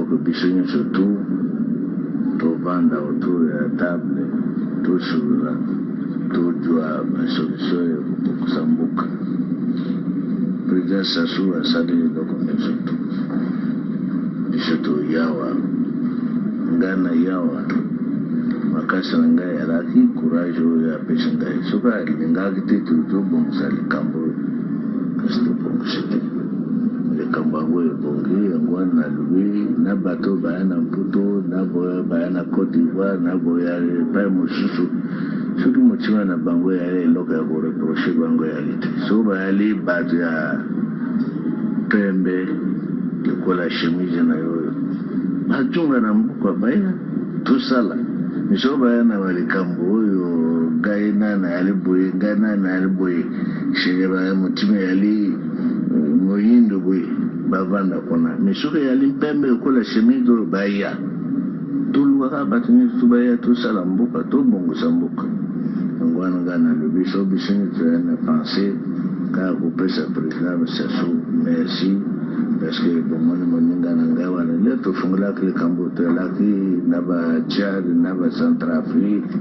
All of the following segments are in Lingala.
Que biso nyonso tu tovanda autour ya table, tosolola, tozwa basolution ya kobongisa mboka. Président Sassou asali eloko nyonso tu. Biso toyawa, ngai na yawa makasi na ngai alaki courage oyo apesi ngai. Soki alingaki te tozobongisa likambo oyo, kasi tobongisi te likambo yango ebongi. Yango wana nalobi na bato baya na Mputu, na boya baya na Côte d'Ivoire, na boya epai mosusu, soki motima na bango eyali eloko ya koreprocher bango eyali te. Soki bayali bato ya pembe lokola chemise na yo oyo, batunga na mboka, baya tosala. Soki baya na balikambo oyo, ngai nani ayali boye, ngai nani ayali boye, seke baya motima eyali moyindo boye, bavanda kuna. Mais soki eyali mpembe lokola chemise oyo, baya, tolukaka bato nyonso baya, tosala mboka, tobongisa mboka. Yango wana ngai nalobi, so biso nyonso toya na pensée kaka kopesa président Sassou merci, parce que bomoni moninga na ngai wana nde tofungolaki likambo. Toyalaki na baTchad, na baCentrafrique,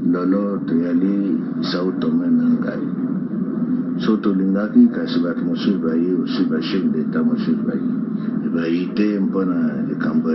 lolo toyali Sao Tome na ngai. So tolingaki, kasi bato mosusu baye aussi, bachef d'état mosusu baye, bayi te mpona likambo.